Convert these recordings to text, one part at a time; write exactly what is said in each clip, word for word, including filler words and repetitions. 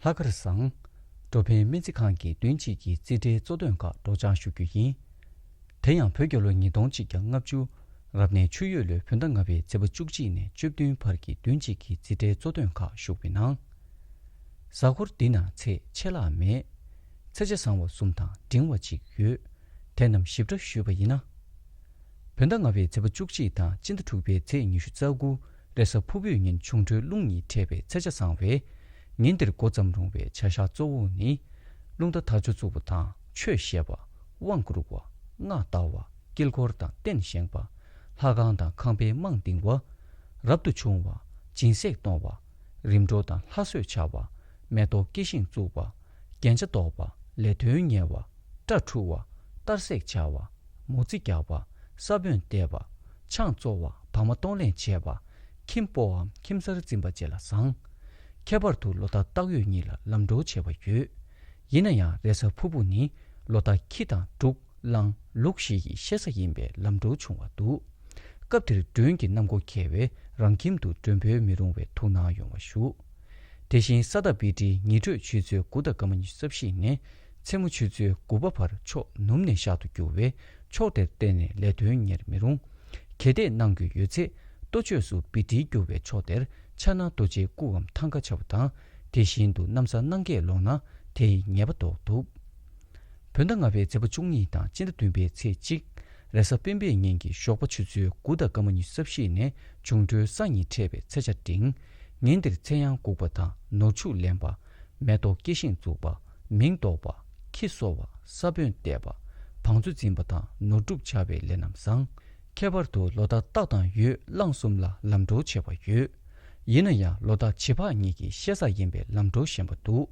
ལྷག་དཀར་བཟང་། འགྲོ་ཕན་སྨན་རྩིས་ཁང་གི་བདུན་གཅིག་གི་རྩིས་ཁྲའི་གཙོ་དོན་ཁག་སྒྲོག་སྦྱང་ཞུ་རྒྱུ་ཡིན། དེ་ཡང་བོད་རྒྱལ་ལོ་ཉིས་སྟོང་གཅིག་བརྒྱ་ལྔ་བཅུ། རབ་གནས་ཆུ་ཡོས་ལོའི་བོད་ཟླ་ལྔ་པའི་ཚེས་པ་བཅུ་གཅིག་ནས་བཅུ་བདུན་བར་གྱི་བདུན་གཅིག་གི་རྩིས་ཁྲའི་གཙོ་དོན་ཁག་ཞུགས་པའི་ནང་། གཟའ་འཁོར་འདི་ན་ཚེས་ཆད་ལྷག་མེད། ཚེས་ཆ་བཟང་བ་གསུམ་དང་འབྲིང་བ་གཅིག་ཡོད། དེ་རྣམས་ཞིབ་ཕྲ་ཞུས་པ་ཡིན་ན། བོད་ཟླ་ལྔ་པའི་ཚེས་པ་བཅུ་གཅིག་དང་སྤྱི་ཟླ་དྲུག་པའི་ཚེས་ཉི་ཤུ་རྩ་དགུ། རེས་གཟའ་ཕུར་བུའི་ཉིན་འབྱུང་འཕྲོད་རླུང་གཉིས་འཕྲད་པའི་ཚེས་ཆ་བཟང་བས། ཉིན་འདིར་འགོ་བརྩམས་རུང་བའི་བྱ་གཞག་གཙོ་བོ་ནི། རླུང་རྟ་དར་ལྕོག་བཙུགས་པ་དང་ཆོས་བཤད་པ། དབང་བསྐུར་བ། སྔགས་བཟླ་བ། དཀྱིལ་འཁོར་དང་རྟེན་བཞེངས་པ། ལྷ་ཁང་དང་ཁང་པའི་རྨང་བཏིང་བ། རབ་ཏུ་བྱུང་བ། སྦྱིན་སྲེག་གཏོང་བ། རིམ་གྲོ་དང་ལྷ་གསོལ་བྱ་བ། མེ་ཏོག་སྐྱེ་ཤིང་བཙུགས་པ། རྒྱན་ཆ་འདོགས་པ། ལས་དོན་གཉེར་བ། སྐྲ་འཁྲུ་བ། གཏར་སྲེག་བྱ་བ། མོ་རྩིས་རྒྱག་པ། ས་བོན་འདེབས་པ། ཆང་བཙོ་བ། བག་མ་གཏོང་ལེན་བྱེད་པ། ཁྱིམ་སྤོ་བའམ་ཁྱིམ་གསར་འཛིན་པ་བཅས་ལ་བཟང་། ཁྱད་པར་དུ་ལོ་རྟགས་སྟག་ཡོས་གཉིས་ལ་ལམ་འགྲོ་བྱེད་པ་ཡོད། ཡིན་ན་ཡང་རེས་གཟའ་ཕུར་བུ་ནི་ལོ་རྟགས་ཁྱི་དང་འབྲུག་གླང་ལུག་བཞི་ཡི་བཤད་ས་ཡིན་པས་ལམ་འགྲོ་བྱུང་བ་འདུག་སྐབས་དེར་མགྲོན་གྱི་གནམ་སྒོ་ཁེལ་བས་རང་ཁྱིམ་དུ་མགྲོན་འབོད་མི་རུང་བའི་ཐུགས་སྣང་ཡོང་བ་ཞུ། དེ་བཞིན་ས་བདག་བི་ཏྲིའི་ཉི་དྲོད་ཆུ་ཚོད་དགུ་དང་སྐར་མ་ཉི་ཤུ་རྩ་བཞི་ནས་མཚན་མོ་ཆུ་ཚོད་དགུ་པ་བར་ཕྱོགས་ནུབ་ནས་ཤར་དུ་རྒྱུ་བས་ཕྱོགས་དེར་བརྟེན་ནས་ལས་དོན་གཉེར་མི་རུང་། གལ་ཏེ་གནང་རྒྱུ་ཡོད་ཚེ་ལྟོ་ཆས་སུ་བི་ཏྲི་རྒྱུ་བའི་ཕྱོགས་དེར་ཕྱག་ན་རྡོ་རྗེའི་སྐུའམ་ཐང་ཀ་བྱ་བ་དང་དེ་བཞིན་དུ་གནམ་ས་སྣང་གས་ལོག་ན་དེ་ཡི་ཉེས་པ་ཟློག་ཐུབ། བོད་ཟླ་ལྔ་པའི་ཚེས་པ་བཅུ་གཉིས་དང་སྤྱི་ཟླ་བདུན་པའི་ཚེས་གཅིག་རེས་གཟའ་སྤེན་པའི་ཉིན་གྱི་ཞོགས་པ་ཆུ་ཚོད་དགུ་དང་སྐར་མ་ཉི་ཤུ་རྩ་བཞི་ནས་འབྱུང་འཕྲོད་ས་གཉིས་འཕྲད་པའི་ཚེས་ཆ་འབྲིང་། ཉིན་འདིར་ཚེ་ཡང་འགུགས་པ་དང་ནོར་ཕྱུགས་ལེན་པ། མེ་ཏོག་སྐྱེ་ཤིང་འཛུགས་པ། མིང་འདོགས་པ། ཁྱི་གསོ་བ། ས་བོན་འདེབས་པ། བང་མཛོད་འཛིན་པ་དང་ནོར་སྒྲུབ་བྱ་བའི་ལས་རྣམས་བཟང་། ཁྱད་པར་དུ་ལོ་རྟགས་སྟག་དང་ཡོས་གླང་གསུམ་ལ་ལམ་འགྲོ་བྱེད་པ་ཡོད། ཡིན་ན་ཡང་ལོ་རྟགས་བྱི་ཕག་གཉིས་ཀྱི་བཤད་ས་ཡིན་པས་ལམ་འགྲོ་ཞན་པ་འདུག་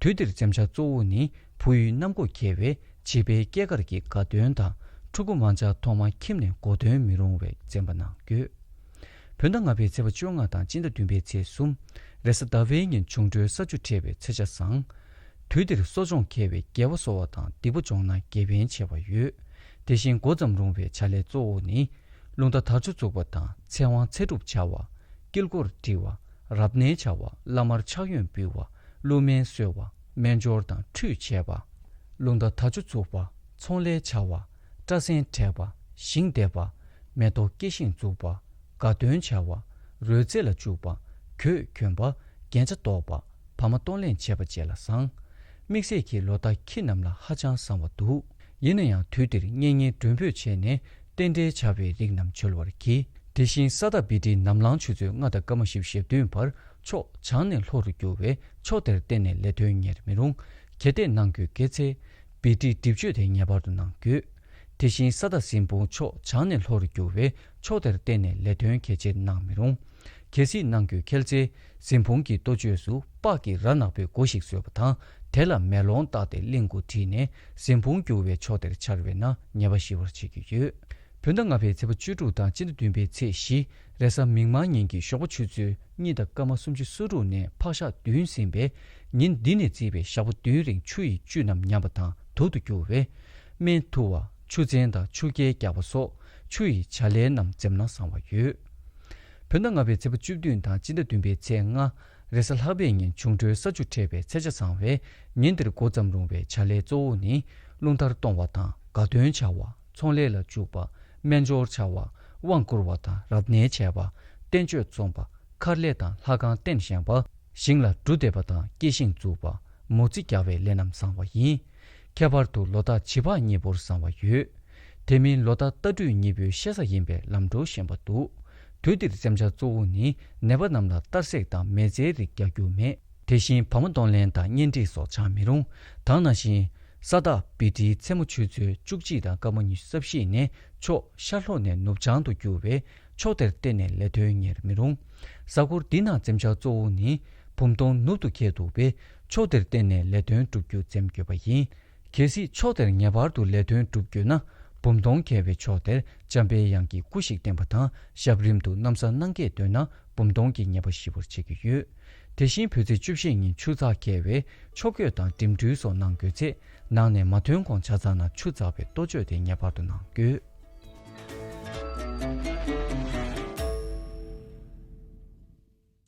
དུས་འདིར་འཛེམ་བྱ་གཙོ་བོ་ནི་བུ་ཡུལ་གནམ་སྒོ་ཁེལ་བས་བྱིས་པའི་སྐྱེས་སྐར་གྱི་དགའ་སྟོན་དང་ཕྲུ་གུ་མ་འཇགས་ཐོག་མ་ཁྱིམ་ནས་གོ་སྟོན་མི་རུང་བས་འཛེམ་པ་གནང་དགོས། བོད་ཟླ་ལྔ་པའི་ཚེས་པ་བཅོ་ལྔ་དང་སྤྱི་ཟླ་བདུན་པའི་ཚེས་གསུམ། རེས་གཟའ་ཟླ་བའི་ཉིན་འབྱུང་འཕྲོད་ས་བཅུ་འཕྲད་པའི་ཚེས་ཆ་བཟང་། དུས་འདིར་གསོ་སྦྱོང་འཁེལ་བའི་དགེ་བ་གསོ་བ་དང་སྡིག་པ་སྦྱོང་ན་དགེ་ཕན་ཆེ་བ་ཡོད། དེ་བཞིན་འགོ་བརྩམས་རུང་བའི་བྱ་ལས་གཙོ་བོ་ནི། རླུང་རྟ་དར་ལྕོག་བཙུགས་པ་དང་ཚེ་དབང་ཚེ་སྒྲུབ་བྱ་བ། དཀྱིལ་འཁོར་འབྲི་བ། རབ་གནས་བྱ་བ། བླ་མར་ཕྱག་གཡོན་འབུལ་བ། ཀླུ་སྨན་གསོལ་བ། སྨན་སྦྱོར་དང་ཁྲུས་བྱེད་པ། རླུང་རྟ་དར་ལྕོག་བཙུགས་པ། ཚོང་ལས་བྱ་བ། སྐྲ་སེན་བྲེག་པ། ཞིང་འདེབས་པ། མེ་ཏོག་སྐྱེ་ཤིང་འཛུགས་པ། དགའ་སྟོན་བྱ་བ། རོལ་རྩེད་ལ་འཇུག་པ། གོས་གྱོན་པ། རྒྱན་ཆ་འདོགས་པ། བག་མ་གཏོང་ལེན་བྱེད་པ་བཅས་ལ་བཟང་། དམིགས་བསལ་གྱིས་ལོ་རྟགས་ཁྱི་རྣམས་ལ་ཧ་ཅང་བཟང་བ་འདུག་ཡིན་ན་ཡང་དུས་འདིར་གཉེན་ཉེ་མགྲོན་འབོད་བྱས་ནས་རྟེན་འབྲེལ་བྱ་བའི་རིགས་རྣམས་འཇོལ་བར་གྱིས། དེ་བཞིན་ས་བདག་བི་ཏྲིའི་ནམ་ལངས་ཆུ་ཚོད་ལྔ་དང་སྐར་མ་བཞི་བཅུ་ཞེ་བདུན་བར་ཕྱོགས་བྱང་ནས་ལྷོ་རུ་རྒྱུ་བས་ཕྱོགས་དེར་བརྟེན་ནས་ལས་དོན་གཉེར་མི་རུང་། གལ་ཏེ་གནང་རྒྱུ་གལ་ཚེ། བི་ཏྲིའི་སྒྲིབ་གཅོད་དེ་ངེས་པར་དུ་གནང་དགོས། དེ་བཞིན་ས་བདག་གཟིམ་དཔོན་ཕྱོགས་བྱང་ནས་ལྷོ་རུ་རྒྱུ་བས་ཕྱོགས་དེར་བརྟེན་ནས་ལས་དོན་གལ་ཆེར་གནང་མི་རུང་། གལ་སྲིད་གནང་རྒྱུ་གལ་ཚེ། གཟིམ་དཔོན་གྱི་ལྟོ་ཆས་སུ་སྤགས་ཀྱི་རྭ་ནག་པོའི་སྒོ་ཞིག་བཟོས་པ་དང་དེ་ལ་མེ་ལོང་བཏགས་ཏེ་གླིང་དགུ་བྲིས་ནས་གཟིམ་དཔོན་རྒྱུ་བའི་ཕྱོགས་དེར་འཕྱར་བས་ན་ཉེས་པ་ཞི་བར་བྱེད་ཀྱི་ཡོད། བོད་ཟླ་ལྔ་པའི་ཚེས་པ་བཅུ་དྲུག་དང་སྤྱི་ཟླ་བདུན་པའི་ཚེས་བཞི། རེས་གཟའ་མིག་དམར་ཉིན་གྱི་ཞོགས་པ་ཆུ་ཚོད་གཉིས་དང་སྐར་མ་སུམ་ཅུ་སོ་དྲུག་ནས་ཕག་ཞག་བདུན་ཟིན་པས་ཉིན་འདི་ནས་བརྩིས་པའི་ཞག་པོ་བདུན་རིང་ཆུ་ཡི་བཅུད་རྣམས་ཉམས་པ་དང་དུག་ཏུ་འགྱུར་བས། སྨན་འཐུ་བ། ཆུ་ཚན་དང་ཆུ་རྐྱལ་རྒྱག་པ་སོགས་ཆུ་ཡི་བྱ་ལས་རྣམས་འཛེམ་ན་བཟང་བ་ཡོད། བོད་ཟླ་ལྔ་པའི་ཚེས་པ་བཅུ་བདུན་དང་སྤྱི་ཟླ་བདུན་པའི་ཚེས་ལྔ། རེས་གཟའ་ལྷག་པའི་ཉིན་འབྱུང་འཕྲོད་ས་བཅུ་འཕྲད་པའི་ཚེས་ཆ་བཟང་བས་ཉིན་འདིར་འགོ་བརྩམས་རུང་བའི་བྱ་ལས་གཙོ་བོ་ནི་རླུང་རྟར་གཏོང་བ་དང་དགའ་སྟོན་བྱ་བ། ཚོང་ལས་ལ་འཇུག་པ། སྨན་སྦྱོར་བྱ་བ། དབང་བསྐུར་བ་དང་རབ་གནས་བྱ་བ། བསྟན་བཅོས་རྩོམ་པ། མཁར་ལས་དང་ལྷ་ཁང་རྟེན་བཞེངས་པ། ཞིང་ལ་འབྲུ་འདེབས་པ་དང་སྐྱེ་ཤིང་འཛུགས་པ། མོ་རྩིས་རྒྱག་པའི་ལས་རྣམས་བཟང་བ་ཡིན། ཁྱད་པར་དུ་ལོ་རྟགས་བྱི་ཕག་གཉིས་པོར་བཟང་བ་ཡོད། དེ་མིན་ལོ་རྟགས་རྟ་སྦྲུལ་གཉིས་པོའི་བཤད་ས་ཡིན་པས་ལམ་འགྲོ་ཞན་པ་འདུག་དུས་འདིར་འཛེམ་བྱ་གཙོ་བོ་ནི་ནད་པ་རྣམས་ལ་གཏར་སྲེག་དང་མེ་བཙའི་རིགས་རྒྱག་རྒྱུ་མེད། དེ་བཞིན་བག་མ་གཏོང་ལེན་དང་གཉེན་སྒྲིག་སོགས་བྱ་མི་རུང་། ད་ག་ནང་བཞིན། ས་བདག་བི་ཏྲིའི་མཚན་མོ་ཆུ་ཚོད་བཅུ་གཅིག་དང་སྐར་མ་ཉི་ཤུ་རྩ་བཞི་ནས་ཕྱོགས་ཤར་ལྷོ་ནས་ནུབ་བྱང་དུ་རྒྱུ་བས་ཕྱོགས་དེར་བརྟེན་ནས་ལས་དོན་གཉེར་མི་རུང་། གཟའ་འཁོར་འདི་ནང་འཛེམ་བྱ་གཙོ་བོ་ནི་བུམ་སྟོང་ནུབ་ཏུ་འཁེལ་འདུག་པས་ཕྱོགས་དེར་བརྟེན་ནས་ལས་དོན་སྒྲུབ་རྒྱུ་འཛེམ་དགོས་པ་ཡིན། གལ་སྲིད་ཕྱོགས་དེར་ངེས་པར་དུ་ལས་དོན་སྒྲུབ་དགོས་ན་བུམ་སྟོང་འཁེལ་བའི་ཕྱོགས་དེར་འཇམ་པའི་དབྱངས་ཀྱི་སྐུ་ཞིག་བསྟན་པ་དང་ཞབས་རིམ་དུ་གནམ་ས་སྣང་གས་འདོན་ན་བུམ་སྟོང་གི་ཉེས་པ་ཞི་བར་བྱེད་ཀྱི་ཡོད། དེ་བཞིན་བོད་ཚེས་བཅུ་བཞི་ཉིན་ཆུ་ཚགས་འཁེལ་བས་ཆོ་གོས་དང་འགྲིམ་འགྲུལ་སོགས་གནང་དགོས་ཚེ་ནང་ནས་མ་ཐོན་གོང་ཆ་ཚང་ན་ཆུ་ཚགས་པའི་ལྟོ་ཆས་དེ་ངེས་པར་དུ་གནང་དགོས།